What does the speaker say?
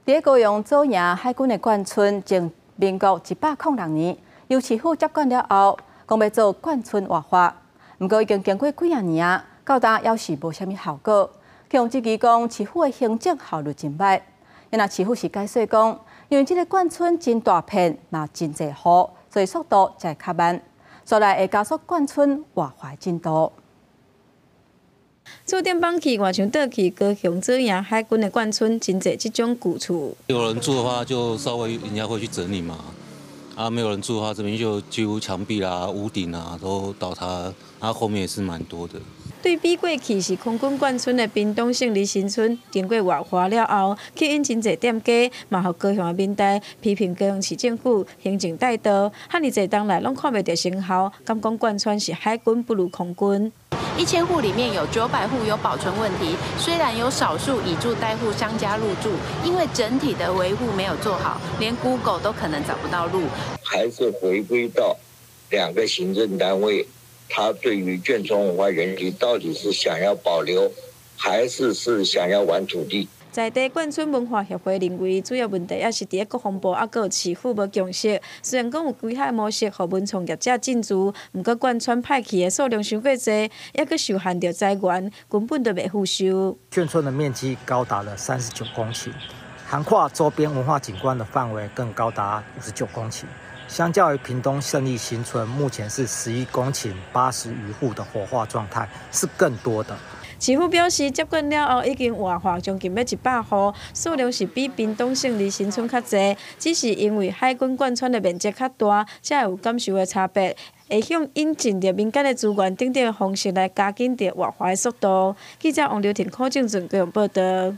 佇高雄左營海軍的眷村，從民國106年，由市府接管了後，講欲做眷村活化，毋過已經經過幾仔年啊，到今猶是無啥物效果。予人質疑講，市府的行政效率真䆀。若市府是解說講，因為這个眷村真大片，嘛真濟戶，所以速度才會較慢，煞來會加速眷村活化進度。厝頂崩去，外牆倒去，高雄左營海軍的眷村真濟這種舊厝。有人住的話，就稍微人家會去整理嘛。啊，沒有人住的話，這邊就幾乎牆壁啦、屋頂啊都倒塌，啊，後面也是蠻多的。對比過去是空軍眷村的屏東勝利新村，經過活化了後，吸引真濟店家，嘛予高雄的民代批評高雄市政府行政怠惰，遐爾濟冬來攏看袂著成效，敢講眷村是海軍不如空軍。 1000戶裡面有900戶有保存問題，雖然有少數以住代護商家入住，因為整體的維護沒有做好，連 Google 都可能找不到路。還是回歸到兩個行政單位，他對於眷村文化園區到底是想要保留，還是想要玩土地？在地眷村文化協會認為，主要問題也是佇咧國防部抑閣有市府無共識。雖然講有規劃模式，予文創業者進駐，毋過眷村歹去的數量傷過濟，抑閣受限著資源，根本就袂復收。眷村的面積高達了39公頃，涵蓋周邊文化景觀的範圍更高達59公頃。相較於屏東勝利新村，目前是11公頃80餘戶的活化狀態，是更多的。市府表示，接管了後已經活化將近欲100戶，數量是比屏東勝利新村較濟，只是因為海軍眷村的面積較大，才會有感受的差別。會向引進著民間的資源等等的方式來加緊著活化的速度。記者王劉婷、柯正俊高雄報導。